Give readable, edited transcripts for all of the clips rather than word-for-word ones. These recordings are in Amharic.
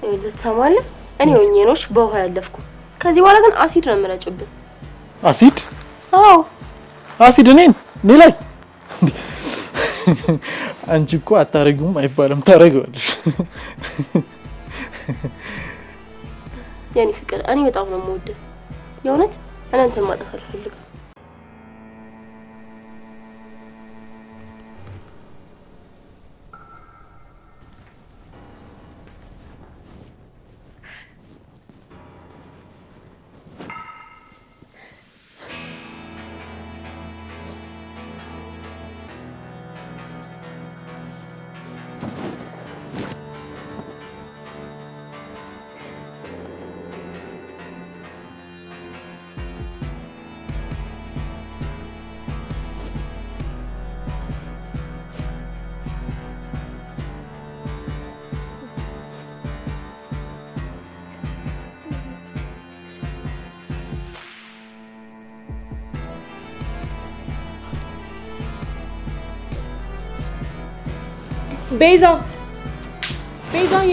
ልትሰማለህ? እኔ ሆኜ ነው በውሃ ያለፍኩ። ከዚህ በኋላ ግን አሲድ ነው የምረጭብህ። አሲድ? አዎ አሲድ። እኔን እኔ ላይ? አንቺ እኮ አታረጊውም አይባልም፣ ታረጊዋለሽ። የኔ ፍቅር፣ እኔ በጣም ነው የምወድህ። የእውነት እኔ አንተን ማጣት አልፈልግም። ቤዛ፣ ቤዛዬ፣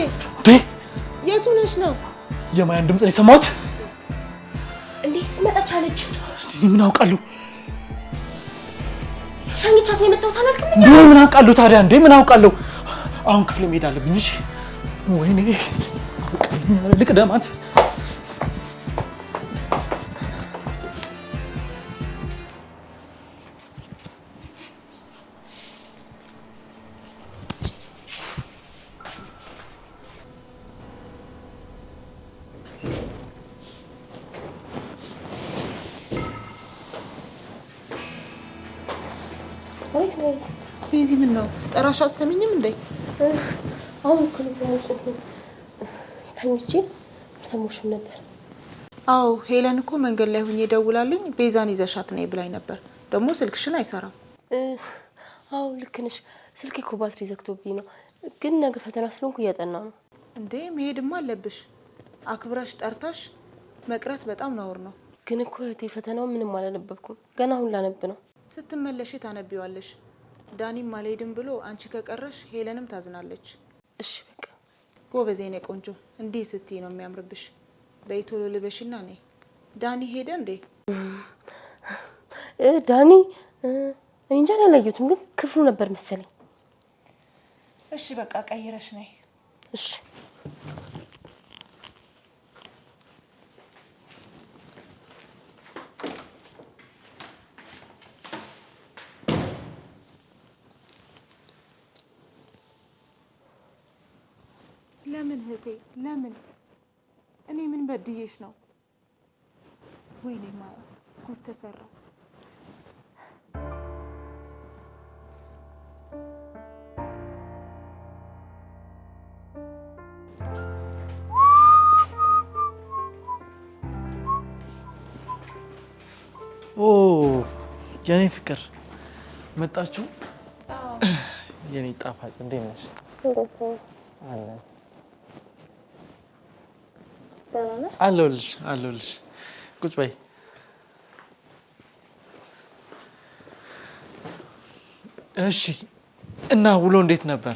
የቱ ነሽ ነው? የማያን ድምፅ ነው የሰማሁት። እንዴት ትመጣ ቻለች? ምን አውቃለሁ? ሸኝቻት ነው የመጣሁት አላልክም? እንዴ ምን አውቃለሁ ታዲያ? እንዴ ምን አውቃለሁ? አሁን ክፍል መሄድ አለብኝ። እሺ ወይኔ ልቅደማት። ቤዚ ምን ነው ስጠራሽ አትሰሚኝም እንዴ? አሁን እኮ ነው የሰማሁት። ተኝቼ አልሰማሁሽም ነበር። አዎ ሄለን እኮ መንገድ ላይ ሁኜ ደውላልኝ ቤዛን ይዘሻት ነይ ብላኝ ነበር። ደግሞ ስልክሽን አይሰራም። አዎ ልክ ነሽ። ስልኬ እኮ ባትሪ ዘግቶብኝ ነው። ግን ነገ ፈተና ስለሆንኩ እያጠናሁ ነው። እንዴ መሄድማ አለብሽ። አክብራሽ ጠርታሽ መቅረት በጣም ነውር ነው። ግን እኮ እህቴ ፈተናው ምንም አላነበብኩም። ገና አሁን ላነብ ነው። ስትመለሽ ታነቢዋለሽ። ዳኒም አልሄድም ብሎ አንቺ ከቀረሽ ሄለንም ታዝናለች። እሺ በቃ ጎበዜ፣ የኔ ቆንጆ፣ እንዲህ ስትይ ነው የሚያምርብሽ። በይ ቶሎ ልበሽና ነይ። ዳኒ ሄደ እንዴ? ዳኒ እኔ እንጃ አላየሁትም፣ ግን ክፍሉ ነበር መሰለኝ። እሺ በቃ ቀይረሽ ነይ። እሺ ለምን እህቴ ለምን? እኔ ምን በድዬሽ ነው? ወይኔ ማያ ጉድ ተሰራ። ኦ የኔ ፍቅር መጣችሁ? የኔ ጣፋጭ እንዴት ነሽ? አለሁልሽ አለሁልሽ። ቁጭ በይ። እሺ እና ውሎ እንዴት ነበረ?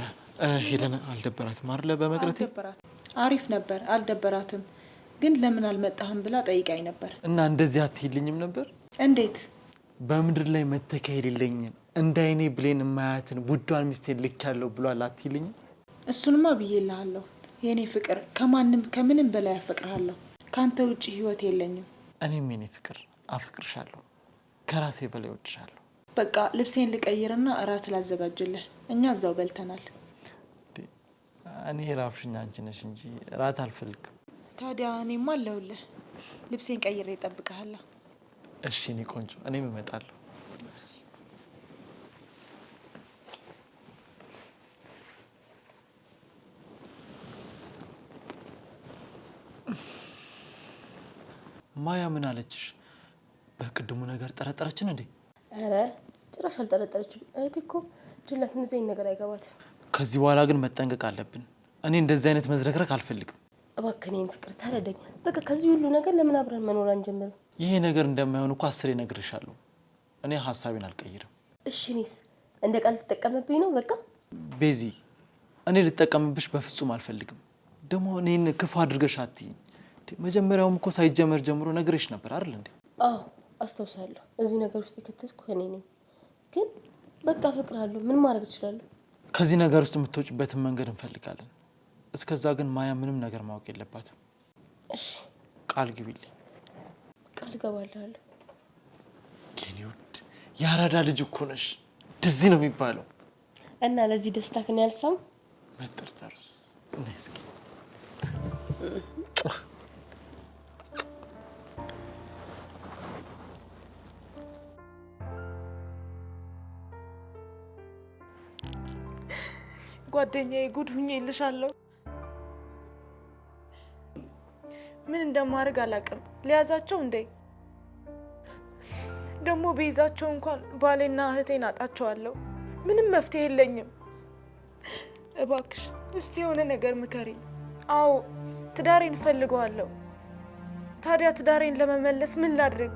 ሄለን አልደበራትም አይደለ? በመቅረቴ አሪፍ ነበር፣ አልደበራትም። ግን ለምን አልመጣህም ብላ ጠይቃኝ ነበር። እና እንደዚህ አትይልኝም ነበር? እንዴት? በምድር ላይ መተኪያ የሌለኝን እንደ አይኔ ብሌን የማያትን ውዷን ሚስቴን ልኬያለሁ ብሏል አትይልኝም? እሱንማ ብዬልሃለሁ የኔ ፍቅር፣ ከማንም ከምንም በላይ አፈቅርሃለሁ። ከአንተ ውጭ ህይወት የለኝም። እኔም የኔ ፍቅር አፈቅርሻለሁ፣ ከራሴ በላይ እወድሻለሁ። በቃ ልብሴን ልቀይርና እራት ላዘጋጅልህ። እኛ እዛው በልተናል። እኔ ራብሽኝ አንቺ ነሽ እንጂ እራት አልፈልግም። ታዲያ እኔማ አለሁልህ። ልብሴን ቀይሬ እጠብቅሃለሁ። እሺ እኔ ቆንጆ፣ እኔም እመጣለሁ። ማያ ምን አለችሽ? በቅድሙ ነገር ጠረጠረችን እንዴ? ኧረ ጭራሽ አልጠረጠረችም። እህቴ እኮ ጅላት እንደዚህ አይነት ነገር አይገባትም። ከዚህ በኋላ ግን መጠንቀቅ አለብን። እኔ እንደዚህ አይነት መዝረክረክ አልፈልግም። እባክህ እኔን ፍቅር ተረዳኝ። በቃ ከዚህ ሁሉ ነገር ለምን አብረን መኖር አንጀምርም? ይሄ ነገር እንደማይሆን እኮ አስሬ እነግርሻለሁ። እኔ ሀሳቤን አልቀይርም። እሺ እኔስ እንደ ቃል ትጠቀምብኝ ነው? በቃ ቤዚ፣ እኔ ልጠቀምብሽ በፍጹም አልፈልግም። ደግሞ እኔን ክፉ አድርገሽ አትይኝ። መጀመሪያውም እኮ ሳይጀመር ጀምሮ ነግሬሽ ነበር አይደል እንዴ? አዎ አስታውሳለሁ። እዚህ ነገር ውስጥ የከተትኩ እኔ ነኝ። ግን በቃ አፈቅርሃለሁ። ምን ማድረግ እችላለሁ? ከዚህ ነገር ውስጥ የምትወጭበትን መንገድ እንፈልጋለን። እስከዛ ግን ማያ ምንም ነገር ማወቅ የለባትም። እሺ ቃል ግቢልኝ። ቃል እገባልሃለሁ። የኔ ውድ የአራዳ ልጅ እኮ ነሽ። እንደዚህ ነው የሚባለው። እና ለዚህ ደስታ ክን ያልሳም መጠርጠርስ እስኪ ጓደኛዬ ጉድ ሁኜ ይልሻለሁ። ምን እንደማደርግ አላውቅም። ሊያዛቸው እንዴ? ደግሞ ቢይዛቸው እንኳን ባሌና እህቴን አጣቸዋለሁ። ምንም መፍትሄ የለኝም። እባክሽ እስቲ የሆነ ነገር ምከሪ። አዎ ትዳሬን እፈልገዋለሁ። ታዲያ ትዳሬን ለመመለስ ምን ላድርግ?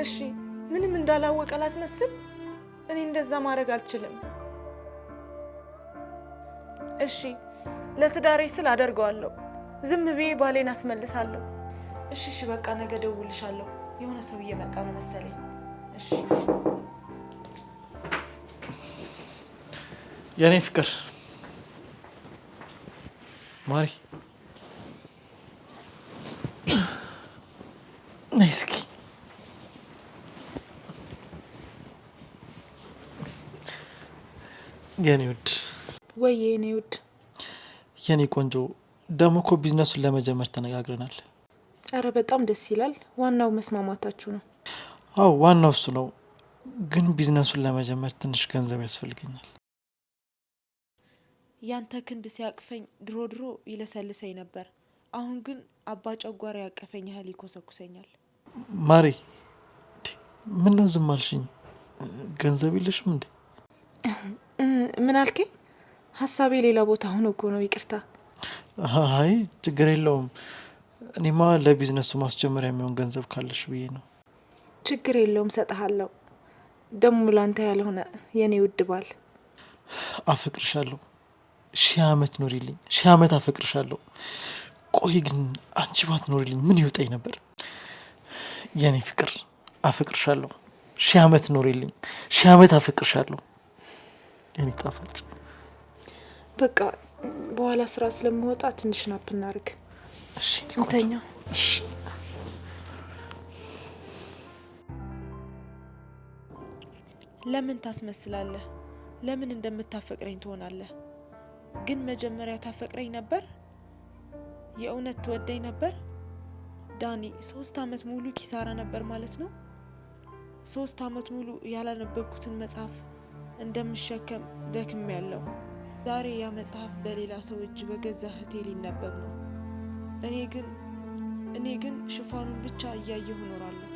እሺ ምንም እንዳላወቀ ላስመስል? እኔ እንደዛ ማድረግ አልችልም። እሺ ለትዳሬ ስል አደርገዋለሁ። ዝም ብዬ ባሌን አስመልሳለሁ። እሺ እሺ፣ በቃ ነገ እደውልልሻለሁ። የሆነ ሰው እየመጣ ነው መሰለኝ። እሺ የኔ ፍቅር ማሪ፣ ነይ እስኪ። የኔ ውድ ወይ የኔ ውድ የኔ ቆንጆ፣ ደግሞ እኮ ቢዝነሱን ለመጀመር ተነጋግረናል። አረ በጣም ደስ ይላል። ዋናው መስማማታችሁ ነው። አዎ ዋናው እሱ ነው። ግን ቢዝነሱን ለመጀመር ትንሽ ገንዘብ ያስፈልገኛል። ያንተ ክንድ ሲያቅፈኝ ድሮ ድሮ ይለሰልሰኝ ነበር። አሁን ግን አባ ጨጓራ ያቀፈኝ ያህል ይኮሰኩሰኛል። ማሪ፣ ምን ነው ዝም አልሽኝ? ገንዘብ የለሽም እንዴ? ምን አልከኝ? ሀሳቤ ሌላ ቦታ ሆኖ እኮ ነው። ይቅርታ። አይ ችግር የለውም። እኔማ ለቢዝነሱ ማስጀመሪያ የሚሆን ገንዘብ ካለሽ ብዬ ነው። ችግር የለውም፣ ሰጥሃለሁ። ደሞ ላንተ ያልሆነ የኔ ውድ ባል። አፈቅርሻለሁ። 1000 ዓመት ኖሪልኝ። 1000 ዓመት አፈቅርሻለሁ። ቆይ ግን አንቺ ባትኖሪልኝ ምን ይወጣኝ ነበር? የኔ ፍቅር አፈቅርሻለሁ። 1000 ዓመት ኖሪልኝ። 1000 ዓመት አፈቅርሻለሁ። የኔ ጣፋጭ። በቃ በኋላ ስራ ስለምወጣ ትንሽ nap እናድርግ። እሺ እንተኛ። እሺ ለምን ታስመስላለህ? ለምን እንደምታፈቅረኝ ትሆናለህ? ግን መጀመሪያ ታፈቅረኝ ነበር? የእውነት ትወደኝ ነበር? ዳኒ፣ 3 ዓመት ሙሉ ኪሳራ ነበር ማለት ነው። 3 ዓመት ሙሉ ያላነበብኩትን መጽሐፍ እንደምሸከም ደክሜያለሁ። ዛሬ ያ መጽሐፍ በሌላ ሰው እጅ በገዛ እህቴ ሊነበብ ነው። እኔ ግን ሽፋኑን ብቻ እያየሁ እኖራለሁ።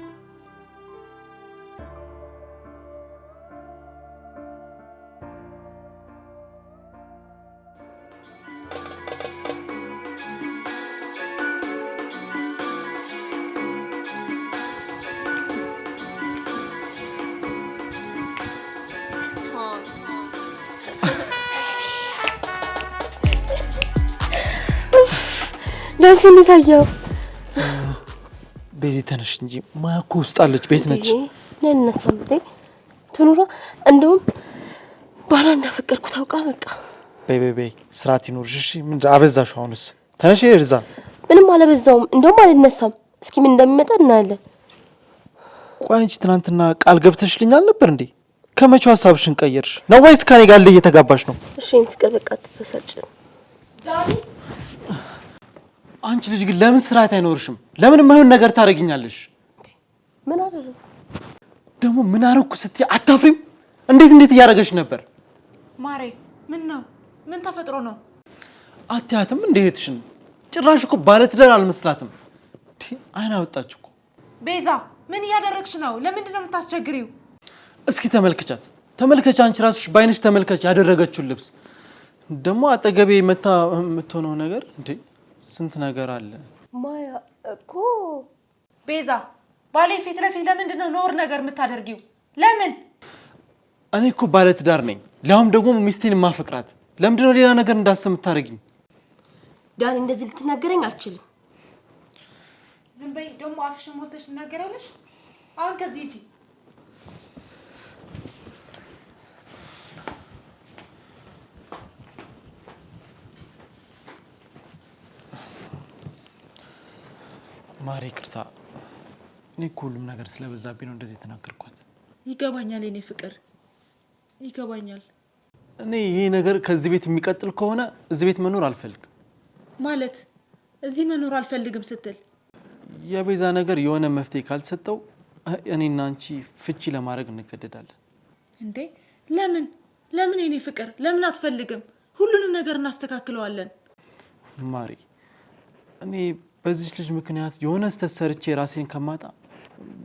ዳንስ እንዴት አየኸው? ቤዚ ተነሽ እንጂ ማያ እኮ ውስጥ አለች። ቤት ነች። ነነሳም ትኑራ። እንደውም ባሏ እንዳፈቀርኩ ታውቃ። በቃ በይ በይ በይ፣ ስርዓት ይኑርሽ እሺ። ምን አበዛሽው? አሁንስ ተነሽ እርዛ። ምንም አለበዛውም። እንደውም አልነሳም። እስኪ ምን እንደሚመጣ እናያለን። ቆይ አንቺ ትናንትና ቃል ገብተሽልኝ አልነበር እንዴ? ከመቼው ሀሳብሽን ቀየርሽ ነው ወይስ ከኔ ጋር እየተጋባሽ ነው? እሺ ፍቅር፣ በቃ አትበሳጭ። አንቺ ልጅ ግን ለምን ስርዓት አይኖርሽም? ለምን የማይሆን ነገር ታደርጊኛለሽ? ምን አደረኩ ደግሞ? ምን አደረኩ ስትይ አታፍሪም? እንዴት እንዴት እያደረገሽ ነበር? ማሬ፣ ምን ነው? ምን ተፈጥሮ ነው? አትያትም እንደ እህትሽን? ጭራሽ እኮ ባለትዳር አልመስላትም። አይን አወጣች እኮ። ቤዛ፣ ምን እያደረግሽ ነው? ለምንድን ነው የምታስቸግሪው? እስኪ ተመልከቻት፣ ተመልከች። አንቺ ራስሽ ባይነሽ ተመልከች ያደረገችውን ልብስ። ደግሞ አጠገቤ መታ የምትሆነው ነገር እንዴ! ስንት ነገር አለ። ማያ እኮ ቤዛ፣ ባሌ ፊት ለፊት ለምንድን ነው ነውር ነገር የምታደርጊው? ለምን? እኔ እኮ ባለትዳር ነኝ፣ ሊያውም ደግሞ ሚስቴን የማፈቅራት። ለምንድን ነው ሌላ ነገር እንዳስብ የምታደርጊኝ? ዳኒ እንደዚህ ልትናገረኝ አልችልም። ዝም በይ። ደግሞ አፍሽን ሞልተሽ ትናገራለሽ። አሁን ከዚህ ሂጂ። ማሬ ይቅርታ፣ እኔ እኮ ሁሉም ነገር ስለበዛብኝ ነው እንደዚህ የተናገርኳት። ይገባኛል የኔ ፍቅር ይገባኛል። እኔ ይሄ ነገር ከዚህ ቤት የሚቀጥል ከሆነ እዚህ ቤት መኖር አልፈልግም። ማለት እዚህ መኖር አልፈልግም ስትል የቤዛ ነገር የሆነ መፍትሄ ካልተሰጠው እኔና አንቺ ፍቺ ለማድረግ እንገደዳለን። እንዴ ለምን ለምን የኔ ፍቅር ለምን አትፈልግም? ሁሉንም ነገር እናስተካክለዋለን። ማሪ፣ እኔ በዚች ልጅ ምክንያት የሆነ ስህተት ሰርቼ ራሴን ከማጣ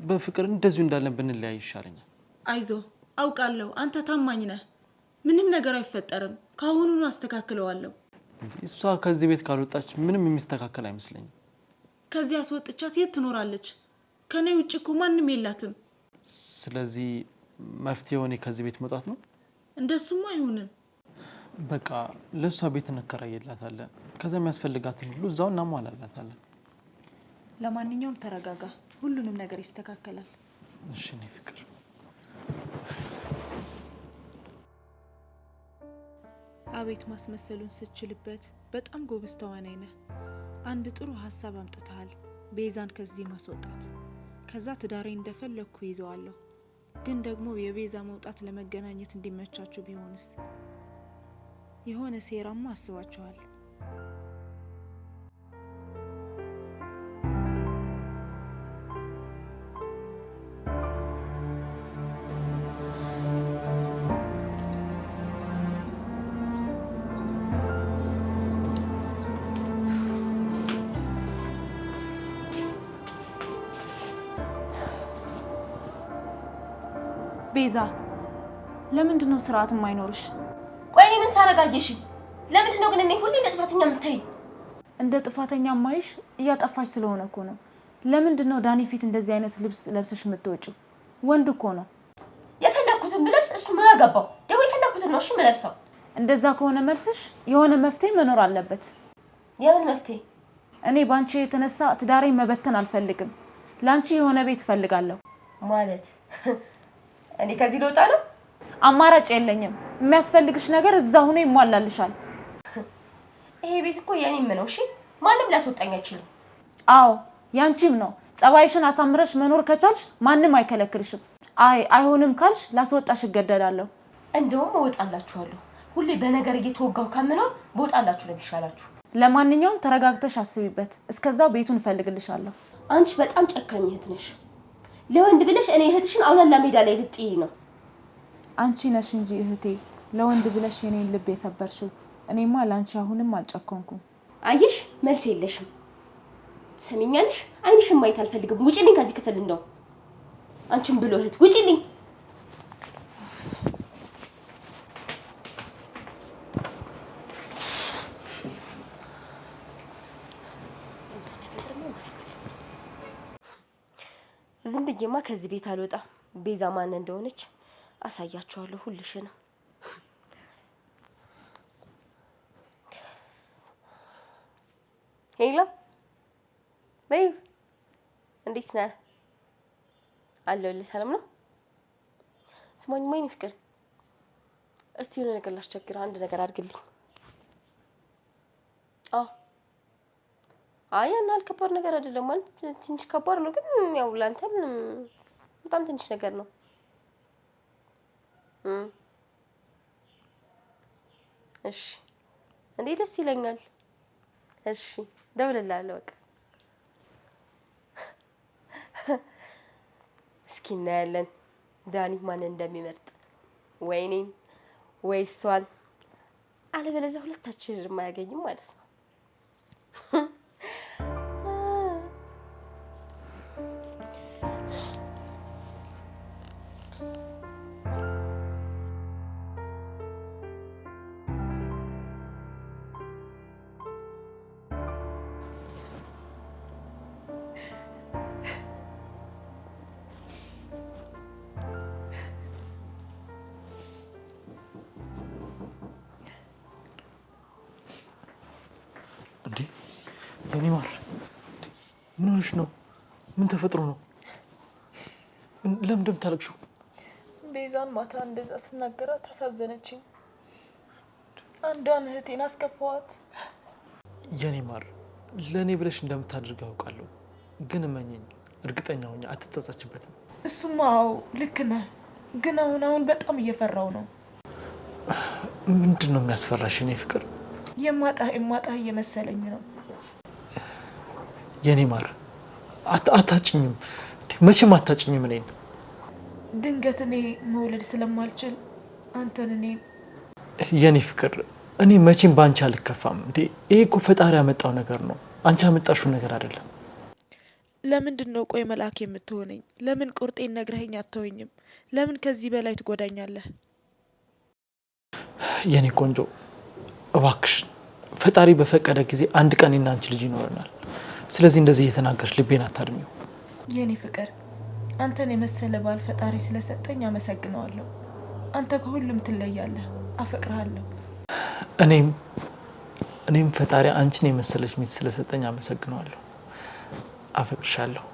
በፍቅር እንደዚሁ እንዳለን ብንለያይ ይሻለኛል። አይዞ፣ አውቃለሁ አንተ ታማኝ ነህ። ምንም ነገር አይፈጠርም። ከአሁኑኑ አስተካክለዋለሁ። እሷ ከዚህ ቤት ካልወጣች ምንም የሚስተካከል አይመስለኝም። ከዚህ አስወጥቻት የት ትኖራለች? ከኔ ውጭ እኮ ማንም የላትም። ስለዚህ መፍትሄው እኔ ከዚህ ቤት መውጣት ነው። እንደሱም አይሆንም። በቃ ለእሷ ቤት እንከራየላታለን። ከዛ የሚያስፈልጋትን ሁሉ እዛው እናሟላላታለን። ለማንኛውም ተረጋጋ፣ ሁሉንም ነገር ይስተካከላል። እሺ እኔ ፍቅር። አቤት ማስመሰሉን ስችልበት፣ በጣም ጎበዝ ተዋናይ ነህ። አንድ ጥሩ ሀሳብ አምጥተሃል፣ ቤዛን ከዚህ ማስወጣት። ከዛ ትዳሬ እንደፈለግኩ ይዘዋለሁ። ግን ደግሞ የቤዛ መውጣት ለመገናኘት እንዲመቻችሁ ቢሆንስ? የሆነ ሴራማ አስባችኋል። ቤዛ ለምንድን ነው ስርዓት የማይኖርሽ? ቆይ እኔ ምን ሳረግ አየሽኝ? ለምንድን ነው ግን እኔ ሁሌ እንደ ጥፋተኛ የምታይኝ? እንደ ጥፋተኛ ማይሽ እያጠፋሽ ስለሆነ እኮ ነው። ለምንድን ነው ዳኒ ፊት እንደዚህ አይነት ልብስ ለብሰሽ የምትወጪው? ወንድ እኮ ነው። የፈለግኩትን ብለብስ እሱ ምን አገባው? ደግሞ የፈለግኩትን ነው እሺ የምለብሰው። እንደዛ ከሆነ መልስሽ የሆነ መፍትሄ መኖር አለበት። የምን መፍትሄ? እኔ ባንቺ የተነሳ ትዳሬን መበተን አልፈልግም። ለአንቺ የሆነ ቤት እፈልጋለሁ። ማለት እኔ ከዚህ ልወጣ ነው? አማራጭ የለኝም። የሚያስፈልግሽ ነገር እዛ ሆኖ ይሟላልሻል። ይሄ ቤት እኮ የኔም ነው። እሺ ማንም ሊያስወጣኝ አይችልም። አዎ ያንቺም ነው። ጸባይሽን አሳምረሽ መኖር ከቻልሽ ማንም አይከለክልሽም። አይ አይሆንም ካልሽ ላስወጣሽ እገደዳለሁ። እንደውም እወጣላችኋለሁ። ሁሌ በነገር እየተወጋሁ ከምኖር በወጣላችሁ ነው የሚሻላችሁ። ለማንኛውም ተረጋግተሽ አስቢበት። እስከዛው ቤቱን እፈልግልሻለሁ። አንቺ በጣም ጨካኝ እህት ነሽ። ለወንድ ብለሽ እኔ እህትሽን አውላላ ሜዳ ላይ ልጥይ ነው። አንቺ ነሽ እንጂ እህቴ ለወንድ ብለሽ የኔን ልብ የሰበርሽው። እኔማ ለአንቺ አሁንም አልጨከንኩም። አየሽ፣ መልስ የለሽም። ትሰሚኛለሽ? ዓይንሽን ማየት አልፈልግም። ውጪልኝ ከዚህ ክፍል። እንደው አንቺን ብሎ እህት ውጪልኝ። ዝም ብዬማ ከዚህ ቤት አልወጣም። ቤዛ ማን እንደሆነች አሳያችኋለሁ ሁልሽንም። Hello በይ፣ እንዴት ነህ? አለሁልህ። ሰላም ነው? ስማኝ፣ ወይኔ ፍቅር፣ እስቲ የሆነ ነገር ላስቸግርህ፣ አንድ ነገር አድርግልኝ። አዎ፣ አይ ያን ያህል ከባድ ነገር አይደለም። ማለት ትንሽ ከባድ ነው፣ ግን ያው ለአንተ ምንም በጣም ትንሽ ነገር ነው። እሺ፣ እንዴ ደስ ይለኛል። እሺ፣ እደውልልሃለሁ። በቃ እስኪ እናያለን ዳኒ ማንን እንደሚመርጥ፣ ወይ እኔን ወይ እሷን። አለበለዚያ ሁለታችንን የማያገኝም ማለት ነው። የኔ ማር ምን ሆነሽ ነው? ምን ተፈጥሮ ነው? ለምን እንደምታለቅሽው? ቤዛን ማታ እንደዛ ስናገራት ታሳዘነችኝ። አንዷን እህቴን አስከፋዋት። የኔ ማር ለእኔ ብለሽ እንደምታደርገው አውቃለሁ፣ ግን እመኚኝ፣ እርግጠኛ ሆኜ አትጸጸችበትም። እሱማ አዎ ልክ ነህ፣ ግን አሁን አሁን በጣም እየፈራው ነው። ምንድን ነው የሚያስፈራሽ የኔ ፍቅር? የማጣህ የማጣህ እየመሰለኝ ነው። የኔ ማር አታጭኝም፣ መቼም አታጭኝም እኔን። ድንገት እኔ መውለድ ስለማልችል አንተን እኔ የኔ ፍቅር እኔ መቼም በአንቺ አልከፋም። እንዴ ይሄ እኮ ፈጣሪ ያመጣው ነገር ነው፣ አንቺ ያመጣሽው ነገር አይደለም። ለምንድን ነው ቆይ መልአክ የምትሆነኝ? ለምን ቁርጤን ነግረኸኝ አትተወኝም? ለምን ከዚህ በላይ ትጎዳኛለህ? የኔ ቆንጆ እባክሽ ፈጣሪ በፈቀደ ጊዜ አንድ ቀን እኔና አንቺ ልጅ ይኖረናል። ስለዚህ እንደዚህ እየተናገርሽ ልቤን አታድሚው። የኔ ፍቅር አንተን የመሰለ ባል ፈጣሪ ስለሰጠኝ አመሰግነዋለሁ። አንተ ከሁሉም ትለያለህ። አፈቅርሃለሁ። እኔም ፈጣሪ አንቺን የመሰለች ሚስት ስለሰጠኝ አመሰግነዋለሁ። አፈቅርሻለሁ።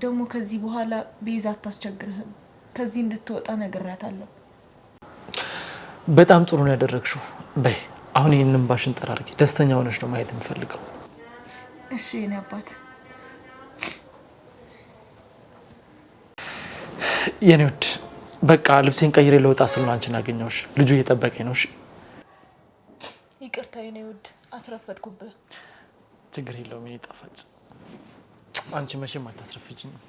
ደግሞ ከዚህ በኋላ ቤዛ አታስቸግርህም። ከዚህ እንድትወጣ ነግሬያታለሁ። በጣም ጥሩ ነው ያደረግሽው። በይ አሁን ይህንን ባሽን ጠራርጊ። ደስተኛ ሆነሽ ነው ማየት የምፈልገው። እሺ የኔ አባት። የኔ ውድ በቃ ልብሴን ቀይሬ ለወጣ ስል ነው አንቺን አገኘሁሽ። ልጁ እየጠበቀኝ ነው። እሺ ይቅርታ የኔ ውድ አስረፈድኩብህ። ችግር የለውም የኔ ጣፋጭ። አንቺ መቼም አታስረፍጂኝም።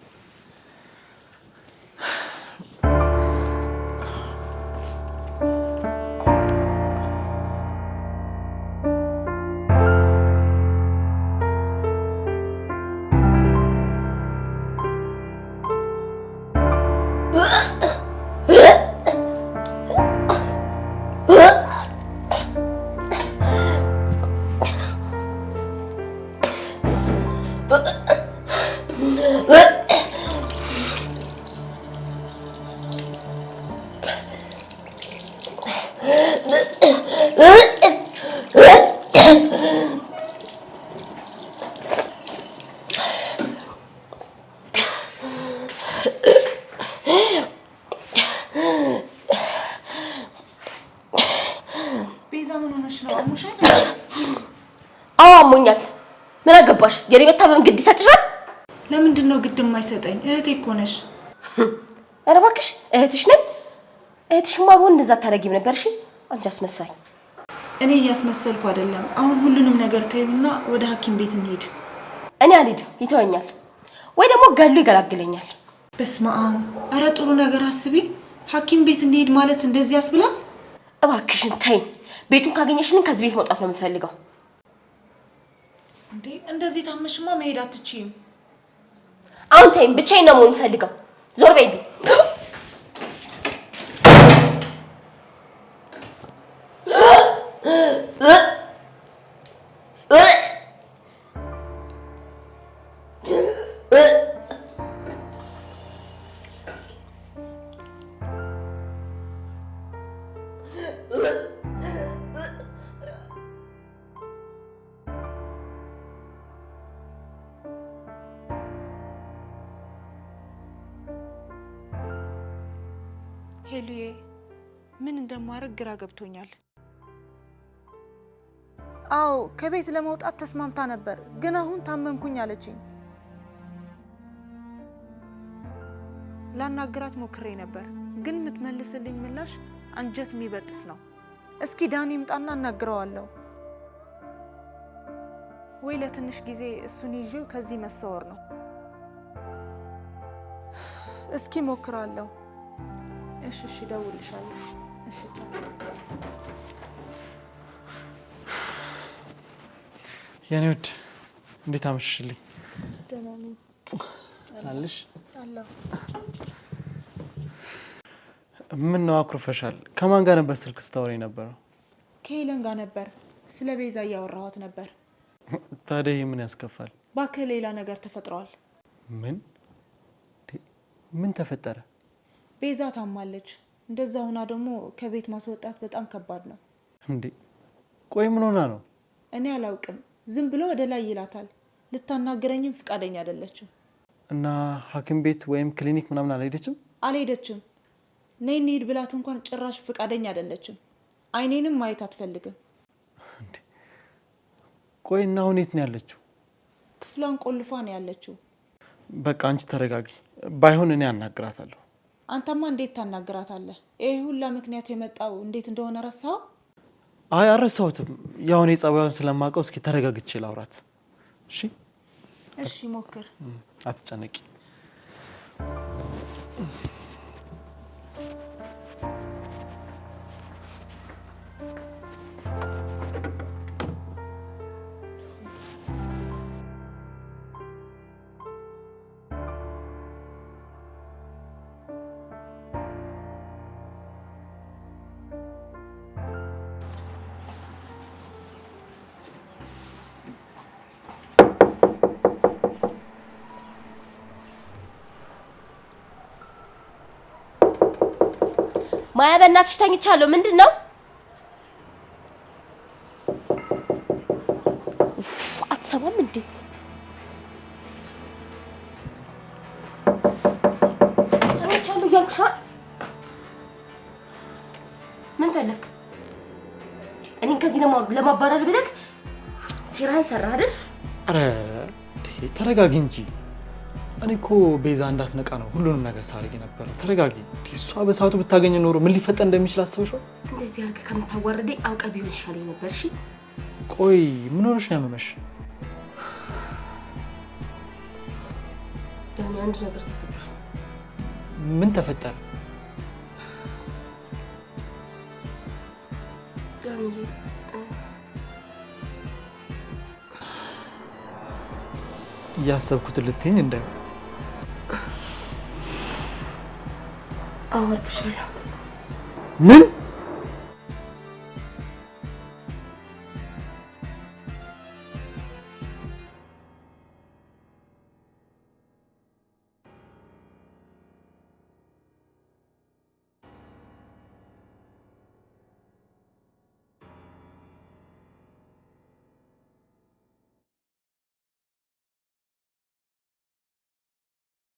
ቤዛ ምን ሆነሽ ነው? አሞሻል? አዎ አሞኛል። ምን አገባሽ? የኔ መታመም ግድ ይሰጥሻል? ለምንድን ነው ግድ የማይሰጠኝ? እህቴ እኮ ነሽ። ኧረ እባክሽ እህትሽ ነኝ። እህትሽማ ብሆን እንደዛ አታደርጊም ነበር። እሺ አንቺ አስመሳይ። እኔ እያስመሰልኩ አይደለም። አሁን ሁሉንም ነገር ተይውና ወደ ሐኪም ቤት እንሂድ። እኔ አልሄድም፣ ይተወኛል ወይ ደግሞ ገሎ ይገላግለኛል። በስመ አብ! ኧረ ጥሩ ነገር አስቢ። ሐኪም ቤት እንሂድ ማለት እንደዚህ ያስብላል? እባክሽን ተይኝ። ቤቱን ካገኘሽልን ከዚህ ቤት መውጣት ነው የምፈልገው። እንዴ እንደዚህ ታመሽማ መሄድ አትችይም። አሁን ተይኝ፣ ብቻዬን ነው መሆን የምፈልገው። ዞር በይልኝ። ሄሉዬ ምን እንደማደርግ ግራ ገብቶኛል። አዎ ከቤት ለመውጣት ተስማምታ ነበር፣ ግን አሁን ታመምኩኝ አለችኝ። ላናግራት ሞክሬ ነበር፣ ግን የምትመልስልኝ ምላሽ አንጀት የሚበጥስ ነው። እስኪ ዳኒ ይምጣና አናግረዋለሁ። ወይ ለትንሽ ጊዜ እሱን ይዤው ከዚህ መሰወር ነው። እስኪ ሞክራለሁ። እሺ እሺ፣ እደውልልሻለሁ። እሺ ቻው። የኔ ውድ እንዴት አመሸሽልኝ? ደህና ነኝ አለሽ? አለሁ። ምን ነው አኩርፈሻል? ከማን ጋር ነበር ስልክ ስታወሪ የነበረው? ከሄለን ጋር ነበር። ስለ ቤዛ እያወራኋት ነበር። ታዲያ ይህ ምን ያስከፋል? እባክህ ሌላ ነገር ተፈጥሯል። ምን ምን ተፈጠረ? ቤዛ ታማለች። እንደዛ ሆና ደግሞ ከቤት ማስወጣት በጣም ከባድ ነው። እንዴ ቆይ ምን ሆና ነው? እኔ አላውቅም። ዝም ብሎ ወደ ላይ ይላታል። ልታናግረኝም ፍቃደኛ አይደለችም። እና ሐኪም ቤት ወይም ክሊኒክ ምናምን አልሄደችም? አልሄደችም። ነይ እንሂድ ብላት እንኳን ጭራሽ ፍቃደኛ አይደለችም። አይኔንም ማየት አትፈልግም። ቆይ እና አሁን የት ነው ያለችው? ክፍሏን ቆልፋ ነው ያለችው። በቃ አንቺ ተረጋጊ። ባይሆን እኔ አናግራታለሁ። አንተማ እንዴት ታናግራታለህ? ይሄ ሁላ ምክንያት የመጣው እንዴት እንደሆነ ረሳኸው? አይ አልረሳሁትም። ያው እኔ ጸባዩን ስለማውቀው እስኪ ተረጋግቼ ላውራት። እሺ እሺ፣ ሞክር። አትጨነቂ። ማያ በእናትሽ ተኝቻለሁ። ምንድን ነው? አትሰማም እንዴ? ተኝቻለሁ እያልኩሽ። ምን ፈለክ? እኔን ከዚህ ለማባረር ብለህ ሴራህን ሰራህ አይደል? ኧረ ተረጋጊ እንጂ። እኔ እኮ ቤዛ እንዳትነቃ ነው ሁሉንም ነገር ሳደርግ የነበረው። ተረጋጊ። እሷ በሰዓቱ ብታገኝ ኖሮ ምን ሊፈጠር እንደሚችል አስበሽዋል? እንደዚህ አድርገህ ከምታዋርደኝ አውቀህ ቢሆን ይሻለኝ ነበር። እሺ ቆይ ምን ሆነሽ ነው ያመመሽ? ዳኒ፣ አንድ ነገር ተፈጥሯል። ምን ተፈጠረ? ዳኒዬ፣ እያሰብኩትን ልትይኝ እንዳይሆን። አወርቅሻለሁ። ምን?